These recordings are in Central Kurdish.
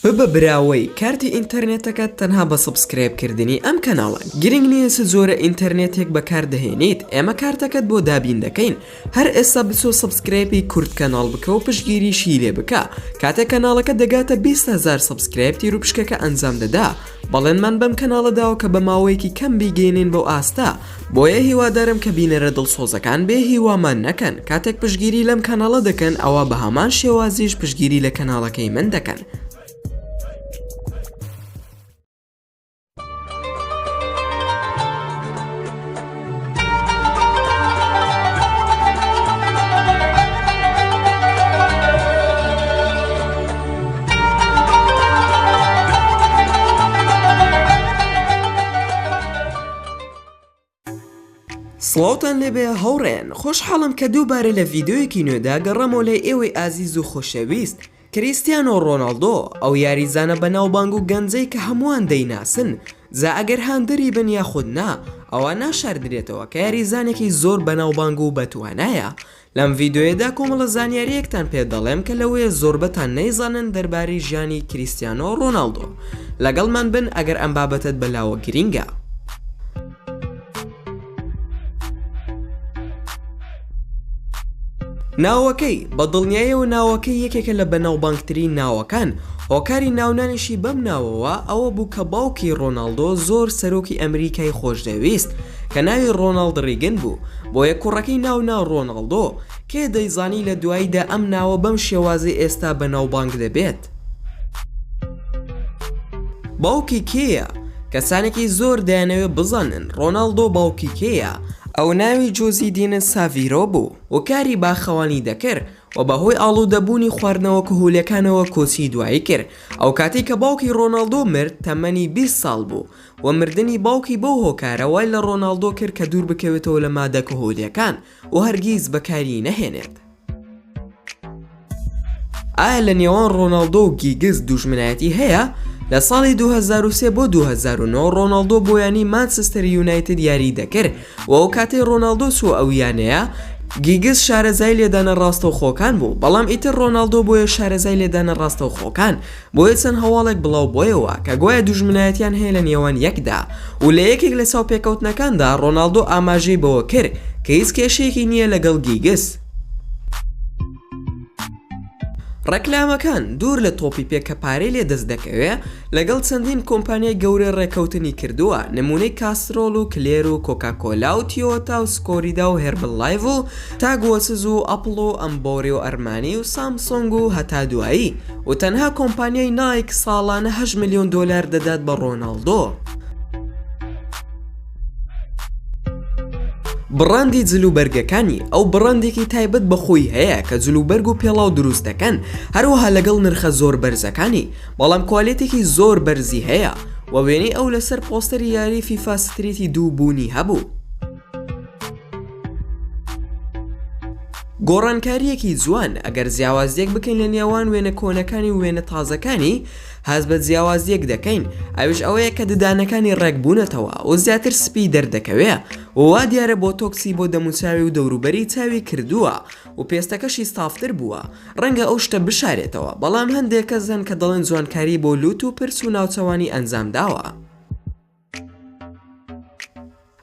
ببە براوەی کارتی ئینتەرنێتەکەت تەنها بە subscribe کردنی ئەم کەناڵە گرنگ نییە چ جۆرە ئینتەرنێتێک بەکار دەهێنیت ئێمە کارتەکەت بۆ دابین دەکەین هەر ئێستا بچۆ subscribe ی کورد کەناڵ بکە و پشتگیریشی لێ بکە کاتێک کەناڵەکە دەگاتە 20 هەزار subscribe تیروپشکەکە ئەنجام دەدا بەڵێنمان بەم کەناڵە داوە کە بە ماوەیەکی کەم بیگەینین بەو ئاستە بۆیە هیوادارم کە بینەرە دڵسۆزەکان بێ هیوامان نەکەن کاتێک پشتگیری لەم کەناڵە دەکەن ئەوا بە هەمان شێوازیش پشتگیری لە کەناڵەکەی من دەکەن. سڵاوتان لێبێ هاوڕێیان خۆشحاڵم کە دووبارە لە ڤیدیۆیەکی نوێدا گەڕامەوە لای ئێوەی ئازیز و خۆشەویست کریستیانۆ ڕۆناڵدۆ ئەو یاریزانە بەناوبانگ و گەنجەی کە هەمووان دەیناسن جا ئەگەر هاندەری بن یاخود نا ئەوا ناشاردرێتەوە کە یاریزانێکی زۆر بەناوبانگ و بەتوانایە لەم ڤیدیۆیەدا کۆمەڵە زانیارییەکتان پێ دەڵێم کە لەوەیە زۆربەتان نەیزانن دەربارەی ژیانی کریستیانۆ ڕۆناڵدۆ. لەگەڵمان بن ئەگەر ئەم بابەتەت بەلاوە گرینگە. ناوەکەی، بە دڵنیایەوە ناوەکەی یەکێکە لە بەناوبانگترین ناوەکان، هۆکاری ناونانیشی بەم ناوەوە ئەوە بوو کە باوکی ڕۆناڵدۆ زۆر سەرۆکی ئەمریکای خۆشدەویست کە ناوی ڕۆناڵد ڕیگن بوو، بۆیە کوڕەکەی ناو نا ڕۆناڵدۆ، کێ دەیزانی لە دواییدا ئەم ناوە بەم شێوازەی ئێستا بەناوبانگ دەبێت؟ باوکی کێیە؟ کەسانێکی زۆر دەیانەوێت بزانن ڕۆناڵدۆ باوکی کێیە؟ ئەو ناوی جۆزی دینس ساڤیرۆ بوو و کاری باخەوانی دەکرد و بەهۆی ئاڵوودەبوونی خواردنەوە کهولیەکانەوە کۆچی دوایی کرد، ئەوکاتەی کە باوکی ڕۆناڵدۆ مرد تەمەنی 20 ساڵ بوو و مردنی باوکی بەو هۆکارە وای لە ڕۆناڵدۆ کرد کە دوور بکەوێتەوە لە مادە کهولیەکان و هەرگیز بەکاری نەهێنێت. ئایا لە نێوان ڕۆناڵدۆ و گیگز دوژمنایەتی هەیە؟ لە ساڵی 2003 بۆ 2009 ڕۆناڵدۆ بۆ یانەی مانچستەر یونایتد یاری دەکرد و ئەو کاتەی ڕۆناڵدۆ چووە ئەو یانەیە گیگز شارەزای لێدانە ڕاستەوخۆکان بوو بەڵام ئیتر ڕۆناڵدۆ بۆیە شارەزای لێدانە ڕاستەوخۆکان بۆیە چەند هەواڵێک بڵاو بۆیەوە کە گوایە دوژمنایەتیان هەیە لە نێوان یەکدا و لە یەکێک لە چاوپێکەوتنەکاندا ڕۆناڵدۆ ئاماژەی بەوە کرد کە هیچ کێشەیەکی نییە لەگەڵ گیگز. ڕێکلامەکان، دوور لە تۆپی پێ کە پارەی لێ دەست دەکەوێ، لەگەڵ چەندین کۆمپانیای گەورە ڕێکەوتنی کردووە، نموونەی کاسترۆل و کلێر و کۆکاکۆلا و تیۆتا و سکۆریدا و هێربڵلایڤ و تاگ وەچز و ئەپڵ و ئەمبۆری و ئەرمانی و سامسۆنگ و هەتا دوایی و تەنها کۆمپانیای نایک ساڵانە هەشت ملیۆن دۆلار دەدات بە ڕۆناڵدۆ. بڕاندی جلوبەرگەکانی، ئەو بڕاندێکی تایبەت بە خۆی هەیە کە جلوبەرگ و پێڵاو دروست دەکەن، هەروەها لەگەڵ نرخە زۆر بەرزەکانی، بەڵام کوالێتێکی زۆر بەرزی هەیە و وێنەی ئەو لەسەر پۆستەری یاری فیفا ستریتی دوو بوونی هەبوو. گۆڕانکارییەکی جوان، ئەگەر جیاوازییەک بکەین لە نێوان وێنە کۆنەکانی و وێنە تازەکانی، هەست بە جیاوازییەک دەکەین، ئەویش ئەوەیە کە ددانەکانی ڕێک بوونەتەوە و زیاتر سپی دەردەکەوێ و وا دیارە بۆتۆکسی بۆ دەموچاوی و دەوروبەری چاوی کردووە و پێستەکەشی سافتر بووە، ڕەنگە ئەو شتە بشارێتەوە، بەڵام هەندێک کەس هەن کە دەڵێن جوانکاری بۆ لوت و پرچ و ناوچەوانی ئەنجامداوە.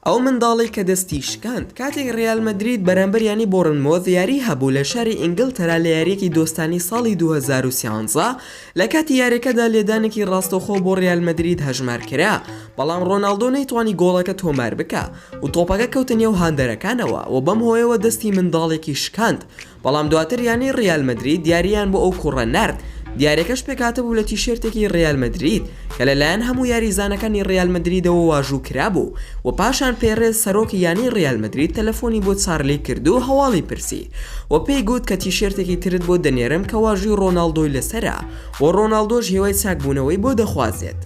ئەو منداڵەی کە دەستی شکاند کاتێک ریال مەدرید بەرامبەر یانەی بۆرنمۆث یاری هەبوو لە شاری ئینگلتەرا لە یارییەکی دۆستانی ساڵی 2013 لە کاتی یاریەکەدا لێدانێکی ڕاستەوخۆ بۆ ریال مەدرید هەژمار کرا بەڵام ڕۆناڵدۆ نەیتوانی گۆڵەکە تۆمار بکا و تۆپەکە کەوتە نێو هاندەرەکانەوە و بەم هۆیەوە دەستی منداڵێکی شکاند بەڵام دواتر یانەی ڕیال مەدرید دیارییان بۆ ئەو کوڕە نارد، دیاریەکەش پێکهاتبوو لە تیشێرتێکی ڕیال مەدرید کە لەلایەن هەموو یاریزانەکانی ڕیال مەدریدەوە واژوو کرابوو و پاشان پێرێز سەرۆکی یانەی ڕیال مەدرید تەلەفۆنی بۆ چارلی کرد و هەواڵی پرسی و پێی گوت کە تیشێرتێکی ترت بۆ دەنێرم کە واژووی ڕۆناڵدۆی لەسەرە و ڕۆناڵدۆش هیوای چاکبوونەوەی بۆ دەخوازێت.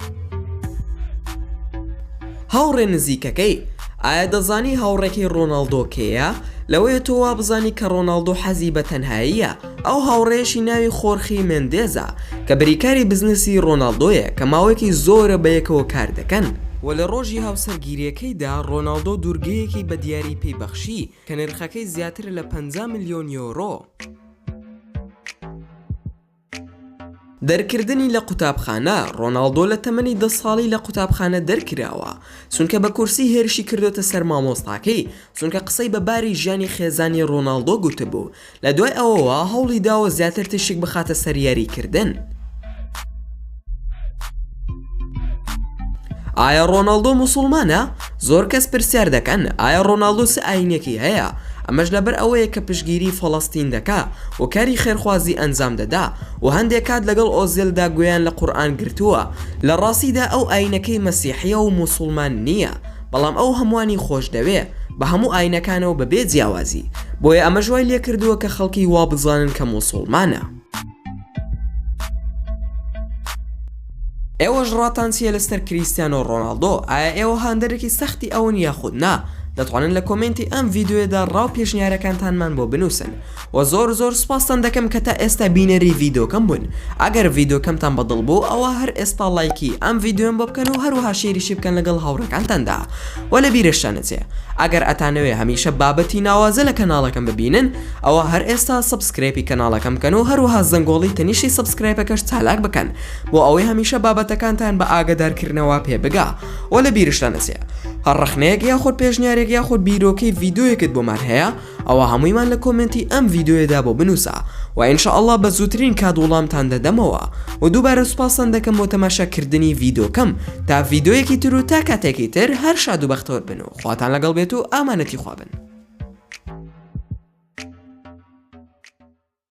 هاوڕێ نزیکەکەی، ئایا دەزانی هاوڕێکەی ڕۆناڵدۆ کێیە؟ لەوەیە تۆ وابزانی کە ڕۆناڵدۆ حەزی بە تەنهاییە، ئەو هاوڕێیەشی ناوی خۆرخی مێندێزە کە بریکاری بزنسی ڕۆناڵدۆیە کە ماوەیەکی زۆرە بەیەکەوە کار دەکەن. وە لە ڕۆژی هاوسەرگیریەکەیدا ڕۆناڵدۆ دوورگەیەکی بە دیاری پێی بەخشی کە نرخەکەی زیاترە لە 50 ملیۆن یۆرۆ. دەرکردنی لە قوتابخانە، ڕۆناڵدۆ لە تەمەنی دە ساڵی لە قوتابخانە دەرکراوە، چونکە بە کورسی هێرشی کردۆتە سەر مامۆستاکەی، چونکە قسەی بە باری ژیانی خێزانی ڕۆناڵدۆ گوتبوو، لە دوای ئەوەوە هەوڵی داوە زیاتر تیشک بخاتە سەر یاریکردن. ئایا ڕۆناڵدۆ موسوڵمانە؟ زۆر کەس پرسیار دەکەن ئایا ڕۆناڵدۆ چ ئاینێکی هەیە؟ ئەمەش لەبەر ئەوەیە کە پشتگیری فەڵەستین دەکا و کاری خێرخوازی ئەنجام دەدا و هەندێک کات لەگەڵ ئۆزێلدا گوێیان لە قورئان گرتووە، لە ڕاستیدا ئەو ئاینەکەی مەسیحیە و موسوڵمان نییە، بەڵام ئەو هەمووانی خۆشدەوێ بە هەموو ئاینەکانەوە بەبێ جیاوازی، بۆیە ئەمەش وای لێکردووە کە خەڵکی وابزانن کە موسوڵمانە. ئێوەش ڕاتان چیە لەسەر کریستیانۆ ڕۆناڵدۆ؟ ئایا ئێوە هاندەرێکی سەختی ئەون یاخود نا؟ دەتوانن لە کۆمێنتی ئەم ڤیدیۆیەدا ڕاو پێشنیارەکانتانمان بۆ بنوسن وە زۆر زۆر سوپاستان دەکەم کە تا ئێستا بینەری ڤیدۆکەم بوون ئەگەر ڤیدۆکەمتان بەدڵ بوو ئەوا هەر ئێستا ڵایکی ئەم ڤیدیۆیەم بۆ بکەن و هەروەها شێریشی بکەن لەگەڵ هاوڕێکانتاندا وە لەبیرشتان نەچێ ئەگەر ئەتانەوێ هەمیشە بابەتی ناوازە لە کەناڵەکەم ببینن ئەوا هەر ئێستا subscribe ی کەناڵەکەم بکەن و هەروەها زەنگۆڵی تەنیشتی subscribe ەکەش چالاک بکەن بۆ ئەوەی هەمیشە بابەتەکانتان بە ئاگەدارکردنەوە پێ بگا وە لە بیرشتان نەچێ هەر ڕەخنەیەک یاخود پێشنیارێک یاخود بیرۆکەی ڤیدیۆیەکت بۆمان هەیە ئەوا هەموویمان لە کۆمێنتی ئەم ڤیدیۆیەدا بۆ بنووسە وە ان شاء اللە بە زووترین کات وڵامتان دەدەمەوە وە دووبارە سوپاستان دەکەم بۆ تەماشا کردنی ڤیدۆکەم تا ڤیدۆیەکی تر و تا کاتێکی تر هەر شاد و بەختەوەر بن و خواتان لەگەڵ بێت و ئامانەتی خوا بن.